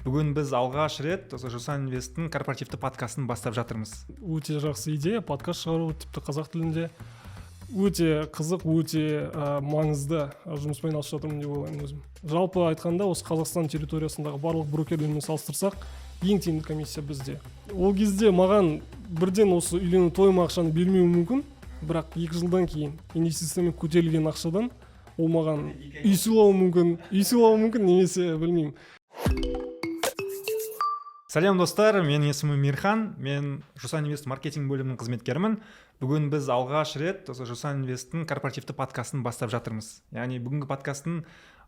Бүгін біз алғаш рет осы Жусан Инвесттің корпоративті подкастын бастап жатырмыз. Өте жақсы идея подкаст шығару, тіпті қазақ тілінде. Өте қызық, өте маңызды жұмыспен айналысып жатырмын деп ойлаймын өзім. Жалпы айтқанда, осы Қазақстан территориясындағы барлық брокерлермен салыстырсақ, ең тиімді комиссия бізде. Ол кезде маған бірден осы үйлену тойыма ақшаны бермеуі мүмкін, бірақ 2 жылдан кейін инвестициямен көтерілген ақшадан ол маған үй сыйлауы мүмкін, үй сыйлауы мүмкін немесе білмеймін. Сәлем, достар! Менің есімім Мирхан, мен Жусан Инвест маркетинг бөлімінің қызметкерімін. Бүгін біз алғаш рет осы Жусан Инвесттің корпоративті подкастын бастап жатырмыз. Яғни бүгінгі подкасттың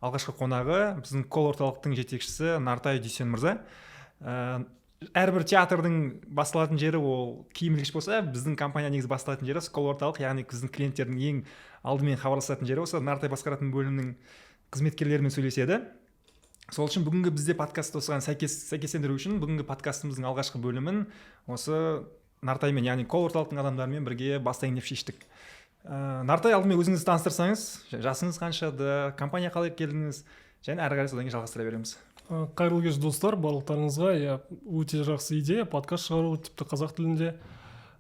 алғашқы қонағы біздің колл орталықтың жетекшісі Нартай Дүйсен мырза. Әрбір театрдың басталатын жері ол киім ілгіш болса, біздің компания негізі басталатын жері осы колл орталық, яғни біздің клиенттердің ең алдымен хабарласатын жері осы Нартай басқаратын бөлімнің қызметкерлерімен сөйлеседі. Сол үшін бүгінгі бізде подкаст осыған сәйкестендіру үшін бүгінгі подкастымыздың алғашқы бөлімін осы Нартаймен, яғни колл орталықтың адамдарымен бірге бастайын деп шештік. Нартай, алдымен өзіңізді таныстырсаңыз, жасыңыз қаншада, компания қалай келдіңіз және әрі қарай содан кейін жалғастыра береміз. Қайырлы кеш, достар, барлықтарыңызға! Иә, өте жақсы идея подкаст шығару, тіпті қазақ тілінде.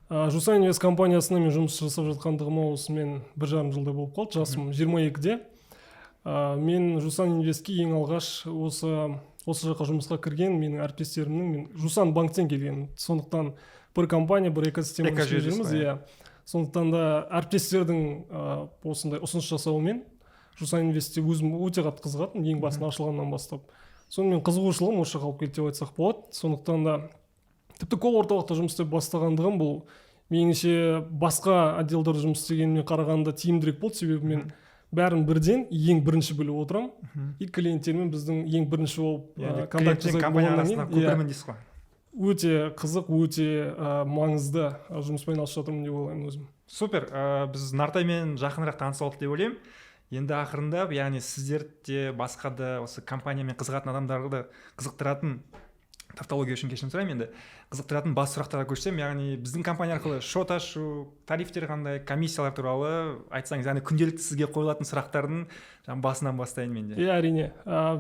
Жусан Инвест компаниясында мен жұмыс жасап жатқандығыма осымен 1,5 жылдай болып қалды. Жасым 22-де. Мен Жусан Инвестке ең алғаш осы жаққа жұмысқа кірген менің әріптестерімнің, мен Жусан банктен келгенмін, сондықтан бір компания, бір экосистеманың ішінде Экожүйе. жүрміз. Иә, сондықтан да әріптестердің осындай ұсыныс жасауымен Жусан Инвестте өзім өте қатты қызығатынмын ең басында ашылғаннан бастап. Сонымен қызығушылығым осы жаққа алып келді деп айтсақ болады. Сондықтан да тіпті колл орталықта жұмыс істеп бастағандығым, бұл меніңше басқа отделдарда жұмыс істегеніме қарағанда тиімдірек болды, себебі мен бәрін бірден ең бірінші біліп отырамын и клиенттермен біздің ең бірінші болып Яғни контакт клиент пен жасайтын компания болғаннан арасында кейін, иә, көпірмін дейсіз ғой. Өте қызық, өте маңызды жұмыспен айналысып жатырмын деп ойлаймын өзім. Супер! Біз Нартаймен жақынырақ танысып алдық деп ойлаймын. Енді ақырындап, яғни сіздерді де, басқа да осы компаниямен қызығатын адамдарды қызықтыратын, тавтология үшін кешірім сұраймын, енді қызықтыратын бас сұрақтарға көшсем, яғни біздің компания арқылы шот ашу, тарифтер қандай, комиссиялар туралы айтсаңыз, яғни күнделікті сізге қойылатын сұрақтардың жаңағы басынан бастайын мен де. Иә, әрине.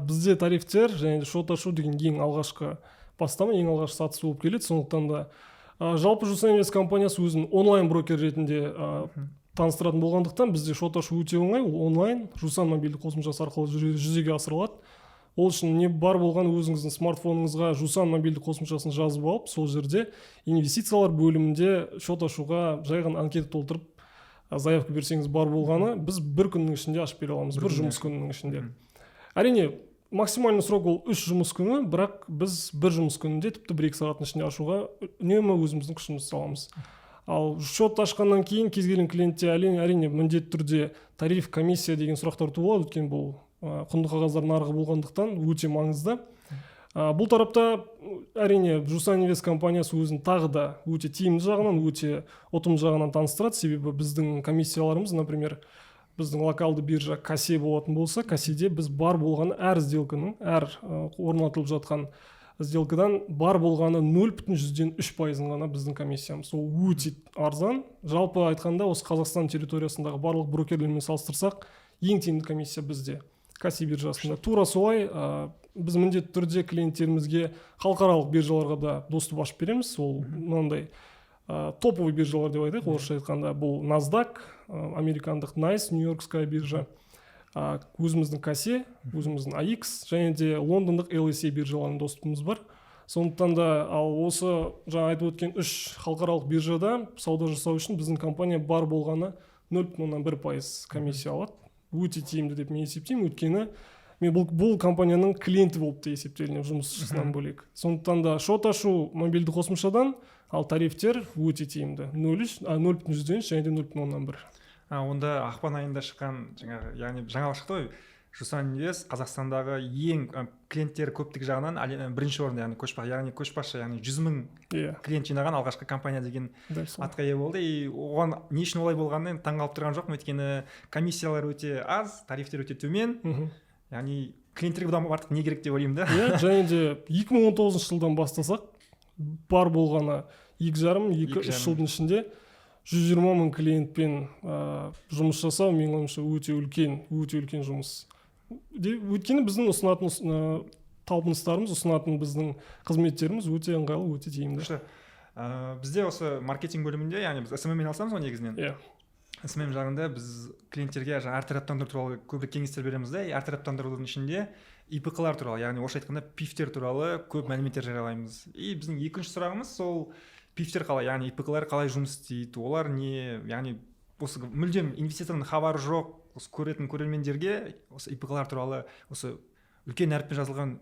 Бізде тарифтер және де шот ашу деген ең алғашқы бастама, ең алғашқы сатысы болып келеді. Сондықтан да жалпы Жусан Инвест компаниясы өзін онлайн брокер ретінде таныстыратын болғандықтан, бізде шот ашу өте оңай. Ол онлайн Жусан мобильді қосымшасы арқылы жүзеге асырылады. Ол үшін не бар болған өзіңіздің смартфоныңызға Жусан мобильді қосымшасын жазып алып, сол жерде инвестициялар бөлімінде шот ашуға жай ғана анкета толтырып, заявка берсеңіз, бар болғаны біз бір күннің ішінде ашып бере аламыз. Бір бір күнде жұмыс ашып. күнінің ішінде. Әрине, максимальный срок ол 3 жұмыс күні, бірақ біз бір жұмыс күнінде, тіпті 1-2 сағаттың ішінде ашуға үнемі өзіміздің күшімізді саламыз. Ал шот ашқаннан кейін кез келген клиентте әрине міндетті түрде тариф, комиссия деген сұрақтар туылады, өйткені бұл құнды қағаздар нарығы болғандықтан өте маңызды. Бұл тарапта әрине Жусан Инвест компаниясы өзін тағы да өте тиімді жағынан, өте ұтымды жағынан таныстырады, себебі біздің комиссияларымыз, например, біздің локалды биржа Касе болатын болса, Каседе біз бар болғаны әр сделканың, әр орнатылып жатқан сделкадан бар болғаны 0,03%-ын ғана біздің комиссиямыз. Ол өте арзан. Жалпы айтқанда, осы Қазақстан территориясындағы барлық брокерлермен салыстырсақ, ең тиімді комиссия бізде Касе биржасында. Тура солай біз міндетті түрде клиенттерімізге халықаралық биржаларға да доступ ашып береміз. Ол мынандай топовый биржалар деп айтайық, орысша айтқанда, бұл NASDAQ, американдық NYSE, нью-йоркская биржа, өзіміздің Касе, өзіміздің AIX және де лондондық LSE биржаларының доступымыз бар. Сондықтан да ал осы жаңа айтып өткен үш халықаралық биржада сауда жасау үшін біздің компания бар болғаны 0,1% комиссия алады. Өте тиімді деп мен есептеймін, өйткені мен бұл компанияның клиенті болып та есептелінемін жұмысшысынан бөлек. Сондықтан да шот ашу мобильді қосымшадан, ал тарифтер өте тиімді: 0,3, 0,03 және де 0,1. Онда ақпан айында шыққан жаңағы, яғни жаңалық шықты ғой, Жусан Инвест Қазақстандағы ең клиенттері көптігі жағынан бірінші орында, яғни яғни көшбасшы, яғни 100 000 клиент жинаған алғашқы компания деген Дәл солай. атқа ие болды. И оған не үшін олай болғанын енді таңғалып тұрған жоқпын, өйткені комиссиялар өте аз, тарифтер өте төмен. Яғни клиенттерге бұдан артық не керек деп ойлаймын да. Иә, және де 2019 жылдан бастасақ, бар болғаны 2,5, екі Екі үш жарым. жылдың ішінде 120 000 клиентпен жұмыс жасау, менің ойымша, өте үлкен, өте үлкен жұмыс. Өйткені біздің ұсынатын тауарларымыз өте тиімді. Талпыныстарымыз, ұсынатын біздің қызметтеріміз өте ыңғайлы, өте тиімді. Күшті. Бізде осы маркетинг бөлімінде, яғни біз СММ мен айналысамыз ғой негізінен. Иә. СММ жағында біз клиенттерге жаңа әртараптандыру туралы көбірек кеңестер береміз да, и әртараптандырудың ішінде ИПҚ-лар туралы, яғни орысша айтқанда ПИФтер туралы көп мәліметтер жариялаймыз. И біздің екінші сұрағымыз сол ПИФтер қалай, яғни ИПҚ-лар қалай жұмыс істейді, олар не, яғни осы мүлдем инвестициядан хабары жоқ осы көретін көрермендерге осы ИПҚ-лар туралы, осы үлкен әріппен жазылған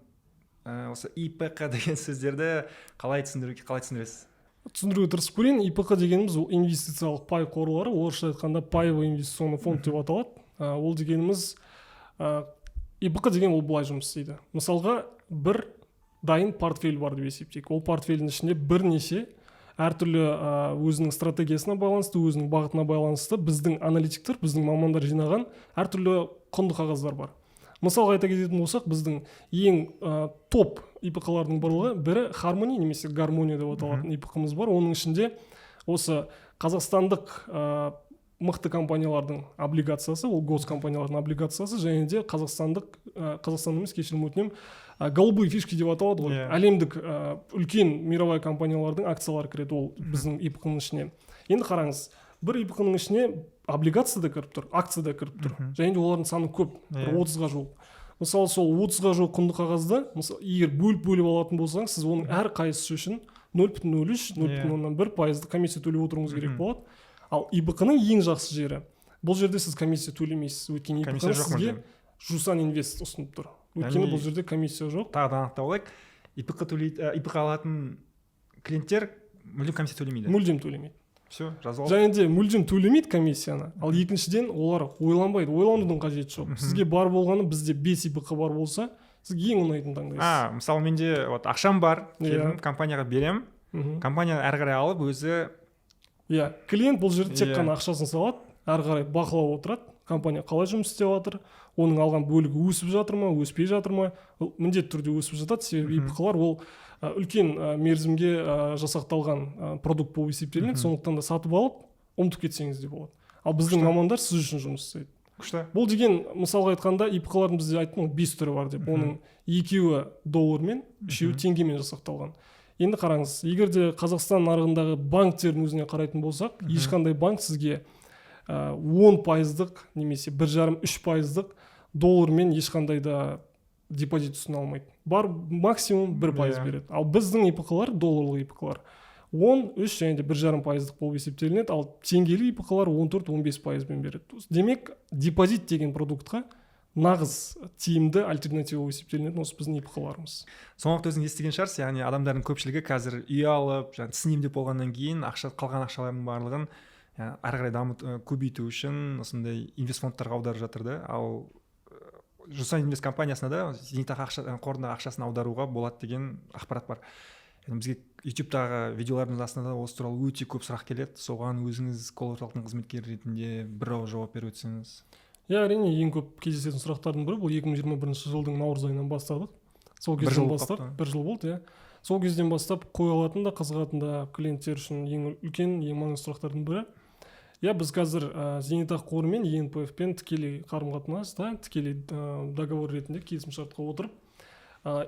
осы ИПҚ деген сөздерді қалай түсіндіресіз? Түсіндіруге тырысып көрейін. ИПҚ дегеніміз ол инвестициялық пай қорлары, орысша айтқанда паевый инвестиционный фонд деп аталады. Ол дегеніміз, ИПҚ деген ол былай жұмыс істейді. Мысалға, бір дайын портфель бар деп есептейік. Ол портфельдің ішінде бірнеше әртүрлі, өзінің стратегиясына байланысты, өзінің бағытына байланысты біздің аналитиктер, біздің мамандар жинаған әртүрлі құнды қағаздар бар. Мысалға айта кететін болсақ, біздің ең топ ИПҚ-лардың бірі Хармони немесе Гармония деп аталатын ИПҚ-мыз бар. Оның ішінде осы қазақстандық мықты компаниялардың облигациясы, ол госкомпаниялардың облигациясы, және де қазақстандық, Қазақстан емес, кешірім өтінемін, голубые фишки деп аталады ғой, әлемдік үлкен мировой компаниялардың акциялары кіреді ол біздің ИПҚ-ның ішіне. Енді қараңыз, бір ИПҚ-ның ішіне облигация да кіріп тұр, акция да кіріп тұр және де олардың саны көп, бір 30-ға жуық. Мысалы, сол 30-ға жуық құнды қағазды, мысалы, егер бөліп бөліп алатын болсаңыз, сіз оның әрқайсысы үшін 0,03, 0,1 пайыздық комиссия төлеп отыруыңыз керек болады. Ал ИПҚ ның ең жақсы жері, бұл жерде сіз комиссия төлемейсіз, өйткені ИПҚ Комиссия жоқ сізге мүлдем. Жусан Инвест ұсынып тұр, өйткені Яғни бұл жерде комиссия жоқ. Тағы да анықтап алайық: ИПҚ төлейді, ИПҚ алатын клиенттер мүлдем комиссия төлемейді. Мүлдем төлемейді. Все, жазып алдық. Және де мүлдем төлемейді комиссияны. Ал екіншіден, олар ойланбайды, ойланудың қажеті жоқ. Сізге бар болғаны, бізде бес ИПҚ бар болса, сізге ең ұнайтынын таңдайсыз. А, мысалы, менде вот ақшам бар, келдім, компанияға беремін, компания әрі қарай алып өзі. Иә, клиент бұл жерде тек қана ақшасын салады, әрі қарай бақылап отырады, компания қалай жұмыс істеп жатыр, оның алған бөлігі өсіп жатыр ма, өспей жатыр ма. Ол міндетті түрде өсіп жатады, себебі ИПҚ-лар ол үлкен мерзімге жасақталған продукт болып есептелінеді. Сондықтан да сатып алып, ұмытып кетсеңіз де болады. Ал біздің мамандар сіз үшін жұмыс істейді. Бұл деген, мысалға айтқанда, ИПҚ-лардың бізде, айттым ғой, бес түрі бар деп, оның екеуі доллармен, үшеуі теңгемен жасақталған. Енді қараңыз, егер де Қазақстан нарығындағы банктердің өзіне қарайтын болсақ, ешқандай банк сізге 10 пайыздық немесе 1,5, 3 пайыздық доллармен ешқандай да депозит ұсына алмайды. Бар максимум 1% береді. Ал біздің ИПҚ-лар, долларлық ИПҚ-лар 10, 3 және де 1,5 пайыздық болып есептелінеді, ал теңгелі ИПҚ-лар 14, 15 пайызбен береді. Демек, депозит деген продуктқа нағыз тиімді альтернатива болып есептелінетін осы біздің ИПҚ-ларымыз. Соңғы уақытта өзіңіз естіген шығарсыз, яғни адамдардың көпшілігі қазір үй алып, жаңағы тісін емдеп болғаннан кейін ақша, қалған ақшаларының барлығын әрі қарай дамыт, көбейту үшін осындай инвестфондтарға аударып жатыр да. Ал Жусан Инвест компаниясына да зейнетақы ақша қорындағы ақшасын аударуға болады деген ақпарат бар. Яғни бізге ютубтағы видеолардың астында да осы туралы өте көп сұрақ келеді. Соған өзіңіз колл орталықтың қызметкері ретінде бір ауыз жауап беріп өтсеңіз. Иә, әрине, ең көп кездесетін сұрақтардың бірі бұл. 2021 жылдың наурыз айынан бастадық, сол Бір кезден жыл болып бастап. қалыпты. Бір жыл болды, иә. Сол кезден бастап қойылатын да, қызығатын да клиенттер үшін ең үлкен, ең маңызды сұрақтардың бірі. Иә, біз қазір зейнетақы қорымен, ЕНПФ пен тікелей қарым қатынаста, тікелей договор ретінде келісімшартқа отырып,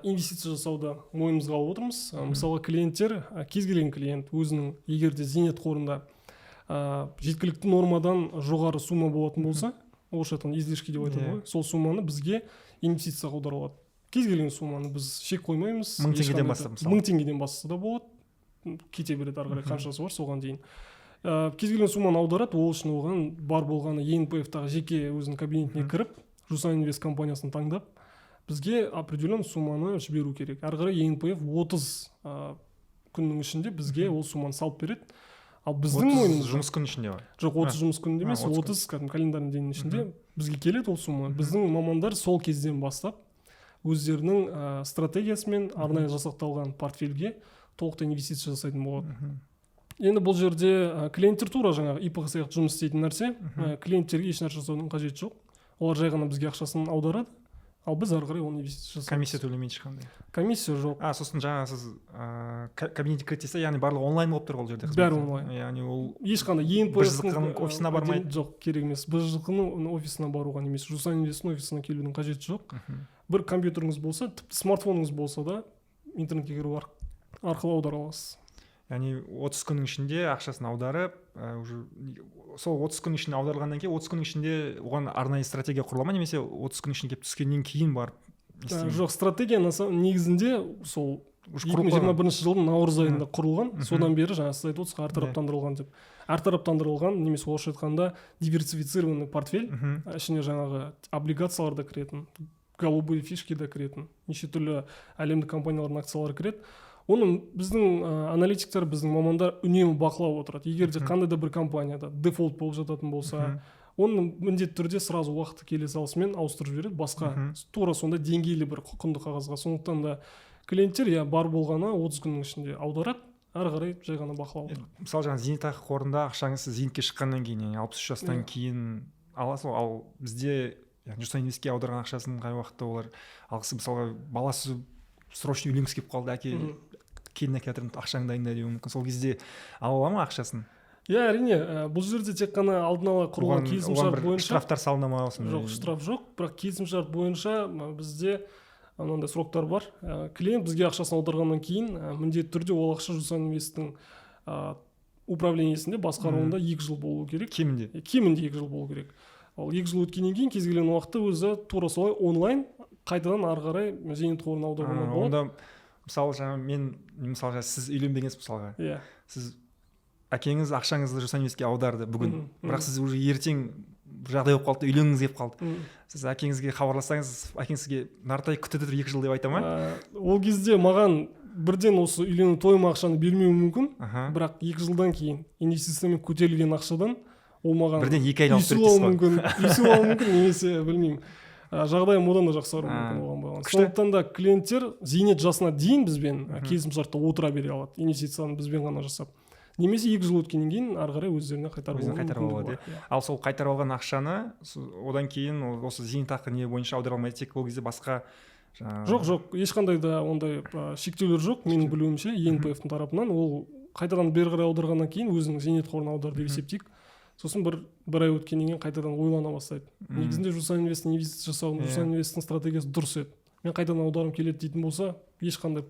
инвестиция жасауды мойнымызға алып отырмыз. Мысалға, клиенттер, кез келген клиент өзінің егер де зейнет қорында жеткілікті нормадан жоғары сумма болатын болса, орысша айтқанда излишки деп айтады ғой, сол сумманы бізге инвестицияға аудара алады. Кез келген сумманы, біз шек қоймаймыз. 1000 теңгеден Ешқандай бастап, мысалы. 1000 теңгеден бастаса да болады, кете береді ары қарай, қаншасы бар соған дейін. Кез келген сумманы аударады. Ол үшін оған бар болғаны ЕНПФ-тағы жеке өзінің кабинетіне кіріп, Жусан Инвест компаниясын таңдап, бізге определенный сумманы жіберу керек. Ары қарай ЕНПФ 30 күннің ішінде бізге ол сумманы салып береді. Ал біздің 30 мойнымызда жұмыс күн ішінде ғой? Жоқ, 30 жұмыс күнінде емес, 30 күн. 30 кәдімгі календарный день нің ішінде бізге келеді ол сумма. Біздің мамандар сол кезден бастап өздерінің стратегиясымен арнайы жасақталған портфельге толықтай инвестиция жасайтын болады. Енді бұл жерде клиенттер тура жаңағы ИПҚ сияқты жұмыс істейтін нәрсе. Клиенттерге ешнәрсе жасаудың қажеті жоқ, олар жай ғана бізге ақшасын аударады. Ал біз ары қарай оны инвестиция жасаймыз. Комиссия төлемейді ешқандай? Комиссия жоқ. А сосын жаңа сіз кабинетке кіреді дейсіз, яғни барлығы онлайн болып тұр ғой ол жерде қызмет? Бәрі онлайн. Яғни ол ешқандай ЕНПФ БЖҚ-ның офисына бармайды? Жоқ, керек емес. БЖҚ-ның офисына баруға немесе Жусан Инвесттің офисына келудің қажеті жоқ. Бір компьютеріңіз болса, тіпті смартфоныңыз болса да, интернетке кіру арқылы аудара аласыз. Яғни 30 күннің ішінде ақшасын аударып, уже сол 30 күннің ішінде аударылғаннан кейін, 30 күннің ішінде оған арнайы стратегия құрыла ма немесе 30 күннің ішінде келіп түскеннен кейін барып не істеймін? Жоқ, стратегия негізінде сол Уже екі мың құрылып жиырма қойған. бірінші жылдың наурыз айында құрылған. Содан бері жаңа сіз айтып отырсыз ғой, әртараптандырылған деп. Әртараптандырылған немесе орысша айтқанда диверсифицированный портфель. Ішіне жаңағы облигациялар да кіретін, голубые фишки да кіретін, неше түрлі әлемдік компаниялардың акциялары кіреді. Оны біздің аналитиктер, біздің мамандар үнемі бақылап отырады. Егер де қандай да бір компанияда дефолт болып жататын болса, оны міндетті түрде сразу уақыты келе салысымен ауыстырып жібереді басқа тура сондай деңгейлі бір құнды қағазға. Сондықтан да клиенттер, иә, бар болғаны 30 күннің ішінде аударады, ары қарай жай ғана бақылап отырады. Мысалы, жаңа зейнетақы қорында ақшаңыз сіз зейнетке шыққаннан кейін, яғни 63 жастан кейін аласыз ғой. Ал бізде, яғни Жусан Инвестке аударған ақшасын қай уақытта олар алғысы? Мысалға, баласы срочно үйленгісі келіп қалды, әке, келін әкеліп жатырмын, ақшаңды дайында деуі мүмкін. Сол кезде ала ала ма ақшасын? Иә, әрине, бұл жерде тек қана алдын ала құрылған Оған келісімшарт бір бойынша штрафтар салына ма осындай? Жоқ, штраф жоқ, бірақ келісімшарт бойынша бізде мынандай сроктар бар. Клиент бізге ақшасын аударғаннан кейін, міндетті түрде ол ақша Жусан Инвесттің управлениесінде, басқаруында 2 жыл болу керек. Кемінде. Кемінде 2 жыл болу керек. Ал 2 жыл өткеннен кейін кез келген уақытта өзі тура солай онлайн қайтадан ары қарай зейнет қорына аударуына болады. Онда мысалы, жаңа мен, мысалы, жаңа сіз үйленбегенсіз, мысалға. Сіз, әкеңіз ақшаңызды Жусан Инвестке аударды бүгін, бірақ сіз уже ертең бір жағдай болып қалды да, үйленгіңіз келіп қалды. Сіз әкеңізге хабарлассаңыз, әкеңіз сізге «Нартай, күте тұр 2 жыл» деп айта ма? Ол кезде маған бірден осы үйлену тойыма ақшаны бермеуі мүмкін, бірақ 2 жылдан кейін инвестициямен көтерілген ақшадан ол маған Бірден екі үй айналып береді сыйлауы дейсіз ғой. мүмкін, үй сыйлауы мүмкін немесе, білмеймін, жағдайым одан да жақсаруы мүмкін оған байланысты. Күшті. Сондықтан да клиенттер зейнет жасына дейін бізбен келісімшартта отыра бере алады, инвестицияны бізбен ғана жасап, немесе 2 жыл өткеннен кейін ары қарай өздеріне қайтарып Өзіне алуға қайтарып мүмкіндігі алады, бар, иә. Ал сол қайтарып алған ақшаны одан кейін ол осы зейнетақы не бойынша аудара алмайды, тек ол кезде басқа жаңағы? Жоқ, ешқандай да ондай шектеулер жоқ менің білуімше. ЕНПФ-тің тарапынан ол қайтадан бері қарай аударғаннан кейін, өзінің зейнет қорына аударды деп есептейік, сосын бір ай өткеннен кейін қайтадан ойлана бастайды: негізінде Жусан Инвест инвестиция жасау, Жусан Инвесттің стратегиясы дұрыс еді, мен қайтадан аударғым келеді дейтін болса, ешқандай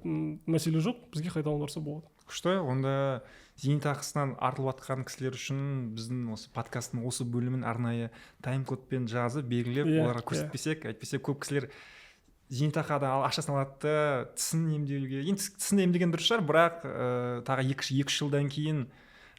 мәселе жоқ, бізге қайтадан аударса болады. Күшті. Онда зейнетақысынан артылып жатқан кісілер үшін біздің осы подкасттың осы бөлімін арнайы тайм кодпен жазып, белгілеп, оларға көрсетпесек, әйтпесе көп кісілер зейнетақыда ақшасын алады да, тісін емдеуге, енді тісін емдеген дұрыс шығар, бірақ тағы 2-3 жылдан кейін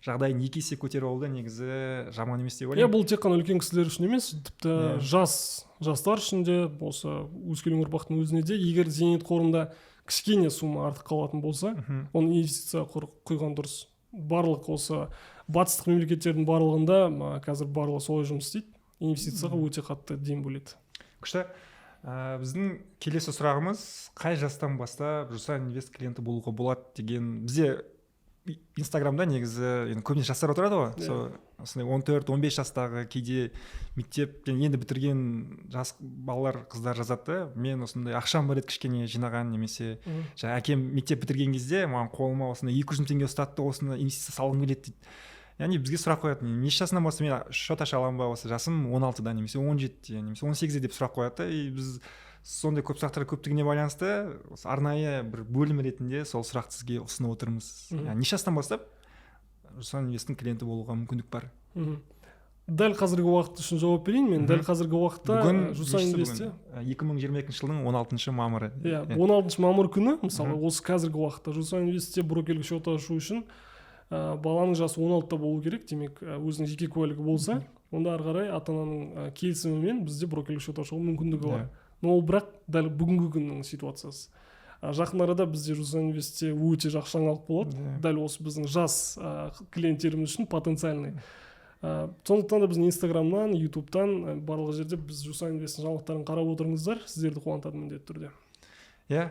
жағдайын екі есе көтеріп алу да негізі жаман емес деп ойлаймын. Бұл тек қана үлкен кісілер үшін емес, тіпті жастар үшін де, осы өскелең ұрпақтың өзіне де, егер зейнет қорында кішкене сумма артық қалатын болса, оны инвестицияға құйған дұрыс. Барлық осы батыстық мемлекеттердің барлығында қазір барлығы солай жұмыс істейді, инвестицияға өте қатты дем бөледі. Күшті. Біздің келесі сұрағымыз: қай жастан бастап Жусан Инвест клиенті болуға болады деген. Бізде Инстаграмда негізі енді көбінесе жастар отырады ғой. Иә. Сол осындай 14-15 жастағы, кейде мектептен енді бітірген жас балалар, қыздар жазады да: мен осындай ақшам бар еді кішкене жинаған немесе жаңа әкем мектеп бітірген кезде маған қолыма осындай 200 мың теңге ұстатты, осыны инвестиция салғым келеді дейді. Яғни бізге сұрақ қояды: неше жасынан бастап мен счет аша аламын ба, осы жасым 16-да немесе 17-де немесе 18-де деп сұрақ қояды да. И біз сондай көп сұрақтар көптігіне байланысты осы арнайы бір бөлім ретінде сол сұрақты сізге ұсынып отырмыз. Яғни неше жастан бастап Жусан Инвесттің клиенті болуға мүмкіндік бар? Дәл қазіргі уақыт үшін жауап берейін мен. Дәл қазіргі уақытта Бүгін Жусан нешесі? Инвестте Бүгін 2022 жылдың 16 мамыры. Иә, 16 мамыр күні. Мысалы, осы қазіргі уақытта Жусан Инвестте брокерлік счет ашу үшін баланың жасы 16-та болу керек. Демек, өзінің жеке куәлігі болса, онда ары қарай ата ананың келісімімен бізде брокерлік счет ашуға мүмкіндігі бар. Но ол бірақ дәл бүгінгі күннің ситуациясы. Жақын арада бізде Жусан Инвестте өте жақсы жаңалық болады, дәл осы біздің жас клиенттеріміз үшін потенциальный. Сондықтан да біздің Инстаграмнан, Ютубтан, барлық жерде біз Жусан Инвесттің жаңалықтарын қарап отырыңыздар, сіздерді қуантады міндетті түрде. Иә,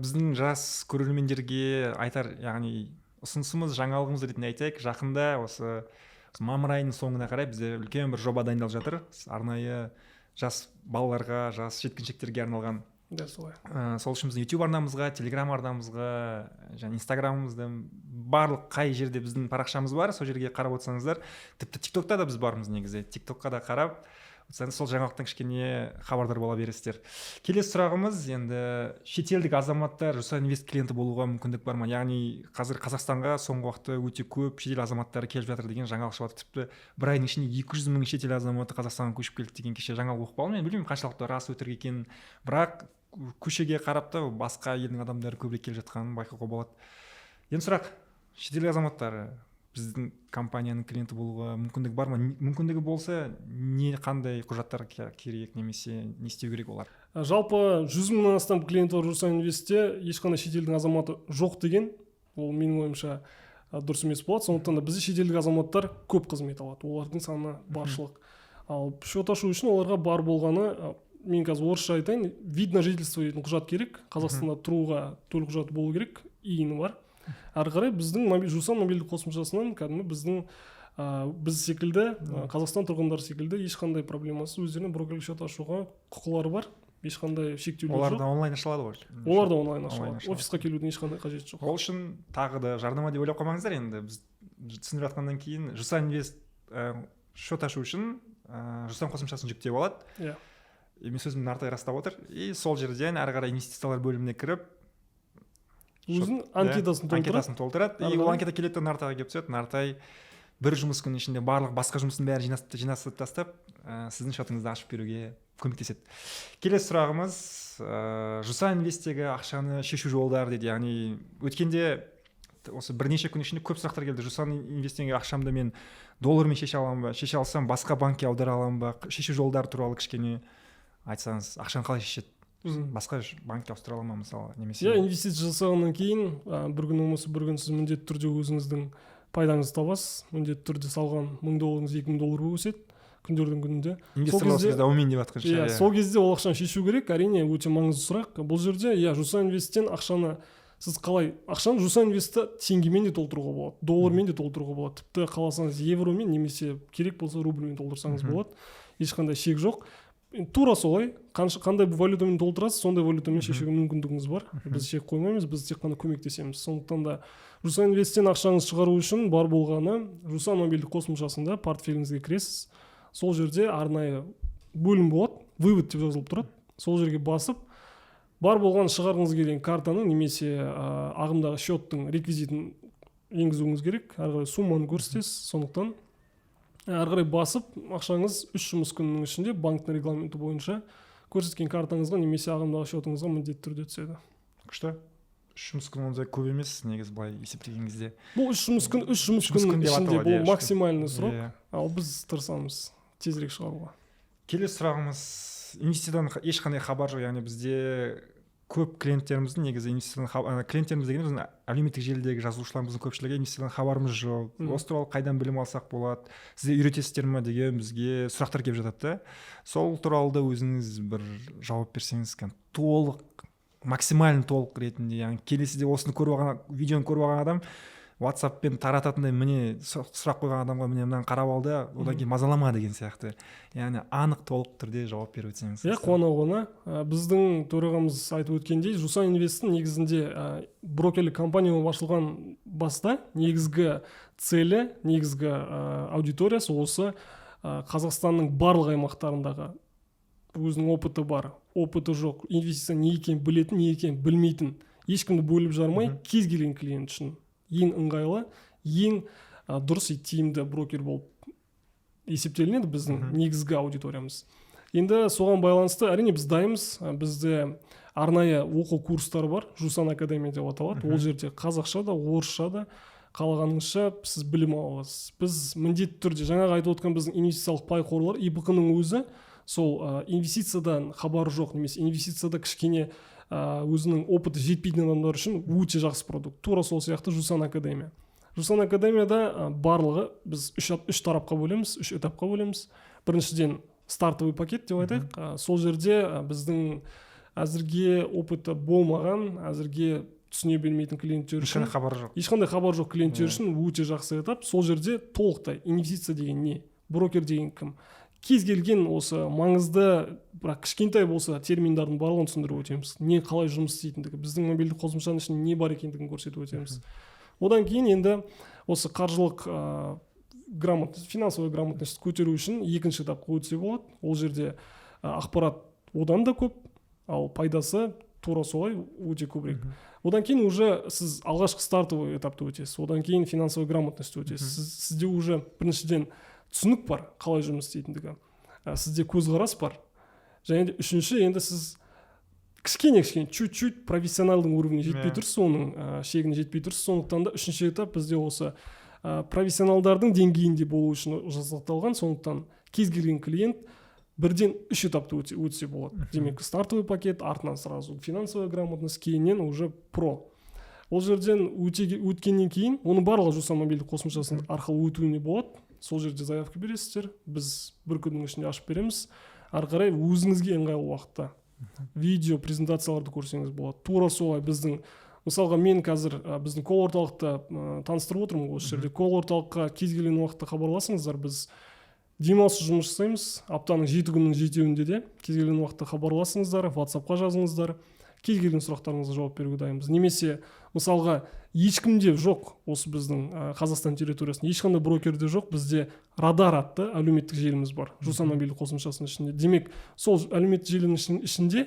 біздің жас көрермендерге айтар, яғни ұсынысымыз, жаңалығымыз ретінде айтайық: жақында осы мамыр айының соңына қарай бізде үлкен бір жоба дайындалып жатыр. Арнайы Жас балаларға, жас жеткіншектерге арналған. Дәл солай. Сол үшін біздің YouTube арнамызға, Телеграм арнамызға және Инстаграмымызда, барлық қай жерде біздің парақшамыз бар, сол жерге қарап отырсаңыздар, тіпті Тиктокта да біз бармыз негізі, Тиктокқа да қарап отырсаңыз, сол жаңалықтан кішкене хабардар бола бересіздер. Келесі сұрағымыз: енді шетелдік азаматтар Жусан Инвест клиенті болуға мүмкіндік бар ма? Яғни қазір Қазақстанға соңғы уақытта өте көп шетел азаматтары келіп жатыр деген жаңалық шығып жатыр. Тіпті бір айдың ішінде 200 мың шетел азаматы Қазақстанға көшіп келді деген кеше жаңалық оқып қалдым. Мен білмеймін, қаншалықты рас, өтірік екенін, бірақ көшеге қарап та басқа елдің адамдары көбірек келіп жатқанын байқауға болады. Енді сұрақ: шетел азаматтары біздің компанияның клиенті болуға мүмкіндігі бар ма? Мүмкіндігі болса, не қандай құжаттар керек немесе не істеу керек олар? Жалпы 100 мыңнан астам клиенті бар Жусан Инвестте ешқандай шетелдің азаматы жоқ деген ол, менің ойымша, дұрыс емес болады. Сондықтан да бізде шетелдік азаматтар көп қызмет алады, олардың саны баршылық. Ал счет ашу үшін оларға бар болғаны, мен қазір орысша айтайын, вид на жительство дейтін құжат керек, Қазақстанда тұруға төлқұжаты болу керек, ИИН бар. Әрі қарай біздің Жусан мобильді қосымшасынан кәдімгі біздің біз секілді, Қазақстан тұрғындары секілді ешқандай проблемасыз өздеріне брокерлік счет ашуға құқылары бар, ешқандай шектеулер Олар жоқ. Да онлайн ашылады ғой? Олар да онлайн Онлайн ашылады. ашылады. Офисқа келудің ешқандай қажеті жоқ. Ол үшін тағы да жарнама деп ойлап қалмаңыздар, енді біз түсіндіріп жатқаннан кейін, Жусан Инвест счет ашу үшін Жусан қосымшасын жүктеп алады. И мен сөзімді Нартай растап отыр. И сол жерден әрі қарай инвестициялар бөліміне кіріп, Өзінің анкетасын толтырады. Анкетасын толтырады. Әрі И ол қарай- анкета келеді де, Нартайға келіп түседі. Нартай бір жұмыс күнінің ішінде барлық басқа жұмыстың бәрін жинастырып тастап, сіздің счетыңызды ашып беруге көмектеседі. Келесі сұрағымыз: Жусан Инвесттегі ақшаны шешу жолдары дейді. Яғни өткенде осы бірнеше күн ішінде көп сұрақтар келді: Жусан Инвесттегі ақшамды мен доллармен шеше аламын ба, шеше алсам, басқа банкке аудара аламын ба? Шешу жолдары туралы кішкене айтсаңыз. Ақшаны қалай шешеді? Басқа банкке ауыстыра ала ма, мысалы, немесе? Иә, инвестиция жасағаннан кейін бір күн болмаса бір күн сіз міндетті түрде өзіңіздің пайдаңызды табасыз. Міндетті түрде салған 1000 долларыңыз 2000 доллар болып өседі күндердің күнінде. Инвесторлар Сол кезде- кезде әумин деп жатқан шығар. Иә, сол кезде ол ақшаны шешу керек, әрине. Өте маңызды сұрақ бұл жерде. Иә, Жусан Инвесттен ақшаны сіз қалай, ақшаны Жусан Инвестті теңгемен де толтыруға болады, доллармен де толтыруға болады, тіпті қаласаңыз, евромен немесе керек болса, рубльмен толтырсаңыз болады, ешқандай шек жоқ. Енді тура солай қандай валютамен толтырасыз, сондай валютамен шешуге мүмкіндігіңіз бар. Біз шек қоймаймыз, біз тек қана көмектесеміз. Сондықтан да Жусан Инвесттен ақшаңызды шығару үшін бар болғаны Жусан мобильді қосымшасында портфеліңізге кіресіз. Сол жерде арнайы бөлім болады, «Вывод» деп жазылып тұрады. Сол жерге басып, бар болған шығарғыңыз келген картаның немесе ағымдағы счеттың реквизитін енгізуіңіз керек. Әрі қарай сумманы көрсетесіз. Сондықтан әрі қарай басып, ақшаңыз 3 жұмыс күнінің ішінде банктің регламенті бойынша көрсеткен картаңызға немесе ағымдағы счетыңызға міндетті түрде түседі. Күшті. 3 жұмыс күн ондай көп емес негізі, былай есептеген кезде. Бұл 3 жұмыс күн, 3 жұмыс Жұмыс күннің күн деп ішінде, аталады, бұл иә, үш күн. максимальный срок. Ал біз тырысамыз тезірек шығаруға. Келесі сұрағымыз: инвестициядан ешқандай хабар жоқ. Яғни бізде көп клиенттеріміздің негізі инвестициядан клиенттеріміз дегенде, біздің әлеуметтік желідегі жазылушыларымыздың көпшілігі «инвестициядан хабарымыз жоқ, осы туралы қайдан білім алсақ болады, сіздер үйретесіздер ме?» деген бізге сұрақтар келіп жатады да. Сол туралы да өзіңіз бір жауап берсеңіз, кәдімгі толық, максимально толық ретінде. Яғни келесіде осыны көріп алған, видеоны көріп алған адам WhatsAppпен тарататындай, міне, сұрақ қойған адамға: «Міне, мынаны қарап ал да, одан кейін мазалама», деген сияқты. Яғни анық, толық түрде жауап беріп өтсеңіз. Иә, қуана қуана. Біздің төрағамыз айтып өткендей, Жусан Инвесттің негізінде брокерлік компания болып ашылған баста негізгі целі, негізгі аудиториясы осы Қазақстанның барлық аймақтарындағы өзінің опыты бар, опыты жоқ, инвестиция не екенін білетін, не екенін білмейтін, ешкімді бөліп жармай, кез келген клиент үшін ең ыңғайлы, ең дұрыс и тиімді брокер болып есептелінеді біздің негізгі аудиториямыз. Енді соған байланысты, әрине, біз дайынбыз. Бізде арнайы оқу курстары бар, Жусан Академия деп аталады. Ол жерде қазақша да, орысша да, қалағаныңызша сіз білім ала аласыз. Біз міндетті түрде жаңағы айтып отқан біздің инвестициялық пай қорлар, ИПҚ ның өзі сол инвестициядан хабары жоқ немесе инвестицияда кішкене өзінің опыты жетпейтін адамдар үшін өте жақсы продукт. Тура сол сияқты Жусан Академия. Жусан Академияда барлығы біз үш тарапқа бөлеміз, үш этапқа бөлеміз. Біріншіден, стартовый пакет деп айтайық. Сол жерде біздің әзірге опыты болмаған, әзірге түсіне бермейтін клиенттер үшін, Ешқандай хабары жоқ. Ешқандай хабар жоқ клиенттер үшін өте жақсы этап. Сол жерде толықтай инвестиция деген не, брокер деген кім, Кез келген осы маңызды, бірақ кішкентай болса, терминдардың барлығын түсіндіріп өтеміз, не қалай жұмыс істейтіндігі, біздің мобильді қосымшаның ішінде не бар екендігін көрсетіп өтеміз. Одан кейін енді осы қаржылық грамотность, финансовый грамотность көтеру үшін екінші этапқа өтсе болады. Ол жерде ақпарат одан да көп, ал пайдасы тура солай өте көбірек. Одан кейін уже сіз алғашқы стартовый этапты өтесіз, одан кейін финансовый грамотность өтесіз. Сізде уже біріншіден түсінік бар қалай жұмыс істейтіндігі, сізде көзқарас бар. Және де үшінші, енді сіз кішкене кішкене чуть чуть профессионалдың уровеніне жетпей тұрсыз, оның шегіне жетпей тұрсыз. Сондықтан да үшінші этап бізде осы профессионалдардың деңгейінде болу үшін жасақталған. Сондықтан кез келген клиент бірден үш этапты өтсе болады. Демек, стартовый пакет, артынан сразу финансовая грамотность, кейіннен уже про. Ол жерден өткеннен кейін оның барлығы Жусан мобильді қосымшасы арқылы өтуіне болады. Сол жерде заявка бересіздер, біз бір күннің ішінде ашып береміз. Ары қарай өзіңізге ыңғайлы уақытта видео презентацияларды көрсеңіз болады. Тура солай біздің, мысалға, мен қазір біздің колл орталықта таныстырып отырмын ғой. Осы жерде колл орталыққа кез келген уақытта хабарласыңыздар, біз демалыссыз жұмыс жасаймыз аптаның 7 күннің жетеуінде де. Кез келген уақытта хабарласыңыздар, ватсапқа жазыңыздар, кез келген сұрақтарыңызға жауап беруге дайынбыз. Немесе, мысалға, ешкімде жоқ, осы біздің Қазақстан территориясында ешқандай брокерде жоқ, бізде Радар атты әлеуметтік желіміз бар Жусан мобильді қосымшасының ішінде. Демек, сол әлеуметтік желінің ішінде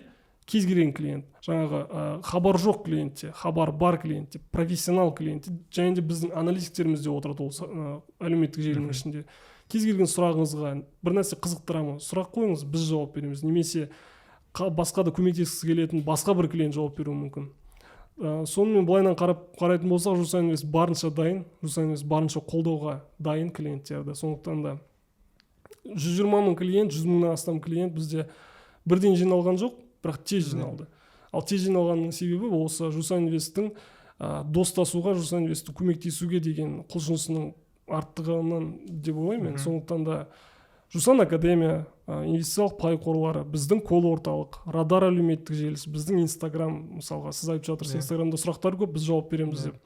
кез келген клиент, жаңағы хабар жоқ клиентте, хабар бар клиентте, профессионал клиентте және де біздің аналитиктеріміз де отырады ол әлеуметтік желінің ішінде. Кез келген сұрағыңызға, бір нәрсе қызықтыра ма, сұрақ қойыңыз, біз жауап береміз. Немесе басқа да көмектескісі келетін басқа бір клиент жауап беруі мүмкін. Сонымен былайынан қарайтын болсақ, Жусан Инвест барынша дайын, Жусан Инвест барынша қолдауға дайын клиенттерді. Сондықтан да 120 000 клиент, 100 мыңнан астам клиент бізде бірден жиналған жоқ, бірақ тез жиналды. Ал тез жиналғанның себебі осы Жусан Инвесттің достасуға, Жусан Инвесттің көмектесуге деген құлшынысының арттығынан деп ойлаймын мен. Сондықтан да Жусан Академия, инвестициялық пай қорлары, біздің колл орталық, Радар әлеуметтік желісі, біздің Инстаграм, мысалға, сіз айтып жатырсыз, Инстаграмда сұрақтар көп, біз жауап береміз деп.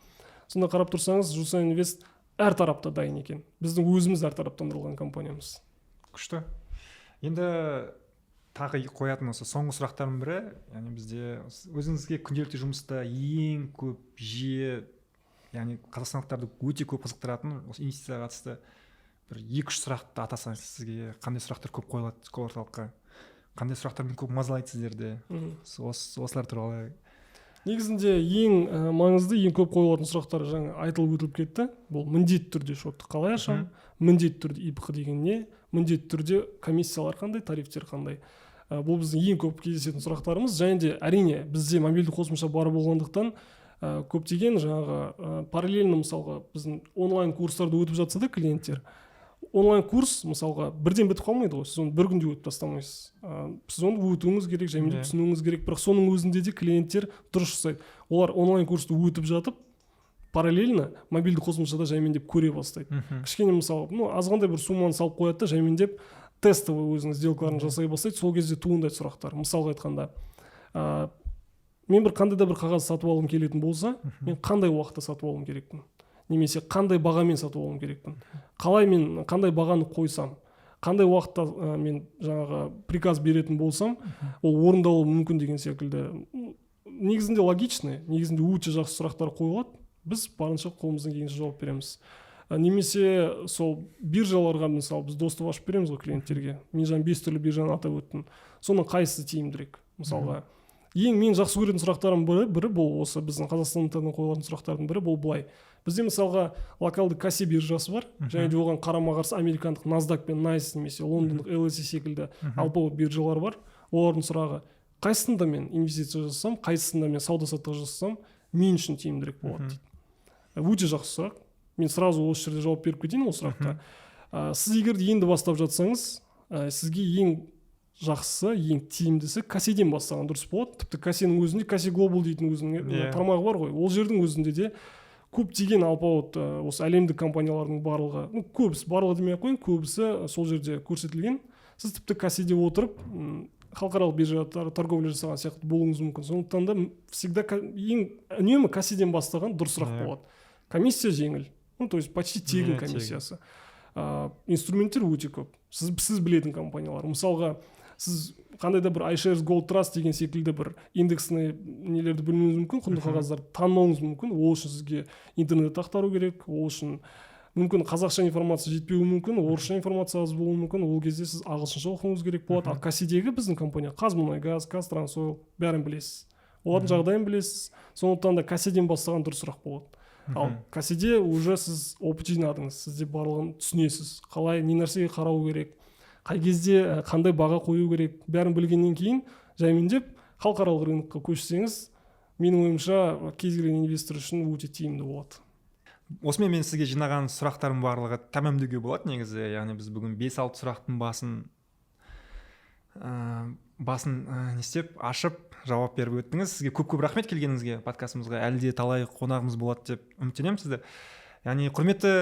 Сонда қарап тұрсаңыз, Жусан Инвест әр тарапта дайын екен. Біздің өзіміз әртараптандырылған компаниямыз. Күшті. Енді тағы қоятын осы соңғы сұрақтардың бірі, яғни бізде өзіңізге күнделікті жұмыста ең көп жиі, яғни қазақстандықтарды өте көп қызықтыратын осы инвестицияға қатысты бір екі үш сұрақты атасаңыз. Сізге қандай сұрақтар көп қойылады колл орталыққа, қандай сұрақтармен көп мазалайды сіздерді? Осылар туралы. Негізінде ең маңызды, ең көп қойылатын сұрақтар жаңа айтылып өтіліп кетті. Бұл міндетті түрде шотты қалай ашамын, міндетті түрде ИПХ деген не, міндетті түрде комиссиялар қандай, тарифтер қандай. Бұл біздің ең көп кездесетін сұрақтарымыз. Және де, әрине, бізде мобильді қосымша бар болғандықтан, көптеген жаңағы параллельно, мысалға, біздің онлайн курстарды өтіп жатса да клиенттер, онлайн курс, мысалға, бірден бітіп қалмайды ғой, сіз оны бір күнде өтіп тастамайсыз, сіз оны өтуіңіз керек, жаймендеп түсінуіңіз керек. Бірақ соның өзінде де клиенттер дұрыс жасайды: олар онлайн курсты өтіп жатып, параллельно мобильді қосымшада жаймендеп көре бастайды. Кішкене, мысалы, ну, азғантай бір сумманы салып қояды да, жаймендеп тестовый өзінің сделкаларын жасай бастайды. Сол кезде туындайды сұрақтар. Мысалға айтқанда, мен бір қандай да бір қағаз сатып алғым келетін болса, мен қандай уақытта сатып алуым керекпін немесе қандай бағамен сатып алуым керекпін, қалай мен қандай бағаны қойсам, қандай уақытта мен жаңағы приказ беретін болсам, ол орындалуы мүмкін деген секілді. Негізінде логичный, негізінде өте жақсы сұрақтар қойылады, біз барынша қолымыздан келгенше жауап береміз. Немесе сол биржаларға, мысалы, біз доступ ашып береміз ғой клиенттерге. Мен жаңа бес түрлі биржаны атап өттім, соның қайсысы тиімдірек? Мысалға, ең мен жақсы көретін сұрақтардың бірі бұл осы біздің қазақстандықтардан қойылатын сұрақтардың бірі. Бұл былай: бізде, мысалға, локалды KASE биржасы бар және де оған қарама қарсы американдық NASDAQ пен NYSE немесе лондондық LSE секілді алпауыт биржалар бар. Олардың сұрағы: қайсысында мен инвестиция жасасам, қайсысында мен сауда саттық жасасам, мен үшін тиімдірек болады дейді. Өте жақсы сұрақ. Мен сразу осы жерде жауап беріп кетейін ол сұраққа. Сіз егер де енді бастап жатсаңыз, сізге ең жақсысы, ең тиімдісі KASE-ден бастаған дұрыс болады. Тіпті KASE-нің өзінде KASE Global дейтін өзінің тармағы бар ғой. Ол жердің өзінде де көптеген алпауыт осы әлемдік компаниялардың барлығы, ну, көбісі, барлығы демей ақ қояйын, көбісі сол жерде көрсетілген. Сіз тіпті KASE-де отырып, халықаралық биржада торговля жасаған сияқты болуыңыз мүмкін. Сондықтан да всегда ең үнемі KASE-ден бастаған дұрысырақ болады. Комиссия жеңіл, ну, то есть почти тегін комиссиясы. Инструменттер өте көп, сіз білетін компаниялар. Мысалға, сіз қандай да бір iShares Gold Trust деген секілді бір индексный нелерді білмеуіңіз мүмкін, құнды қағаздарды танымауыңыз мүмкін. Ол үшін сізге интернетті ақтару керек, ол үшін мүмкін қазақша информация жетпеуі мүмкін, орысша информация аз болуы мүмкін. Ол кезде сіз ағылшынша оқуыңыз керек болады. Ал KASE-дегі біздің компания ҚазМұнайГаз, ҚазТрансОйл, бәрін білесіз, олардың жағдайын білесіз. Сондықтан да KASE-ден бастаған дұрысырақ болады. Ал KASE-де уже сіз опыт жинадыңыз, сіз де барлығын түсінесіз, қалай, не нәрсеге қарау керек, қай кезде қандай баға қою керек, бәрін білгеннен кейін жаймендеп халықаралық рынокқа көшсеңіз, менің ойымша, кез келген инвестор үшін өте тиімді болады. Осымен мен сізге жинаған сұрақтарым барлығы тәмам деуге болады негізі. Яғни біз бүгін 5-6 сұрақтың басын не істеп, ашып жауап беріп өттіңіз. Сізге көп көп рахмет келгеніңізге подкастымызға. Әлі де талай қонағымыз болады деп үміттенемін сізді. Яғни, құрметті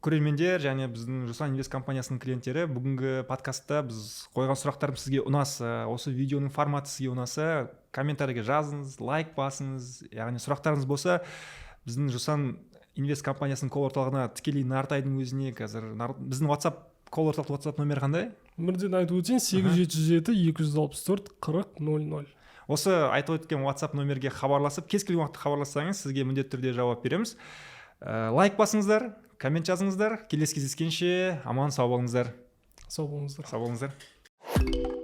көрермендер және біздің Жусан Инвест компаниясының клиенттері, бүгінгі подкастта біз қойған сұрақтарымыз сізге ұнаса, осы видеоның форматы сізге ұнаса, комментарийге жазыңыз, лайк басыңыз. Яғни сұрақтарыңыз болса, біздің Жусан Инвест компаниясының колл орталығына, тікелей Нартайдың өзіне қазір біздің WhatsApp, колл орталық WhatsApp номері қандай? Бірден айтып өтейін: 8 707 264 40 00. Осы айтып өткен WhatsApp номерге хабарласып, кез келген уақытта хабарлассаңыз, сізге міндетті түрде жауап береміз. Лайк басыңыздар, коммент жазыңыздар. Келесі кездескенше аман сау болыңыздар. Сау болыңыздар. Сау болыңыздар.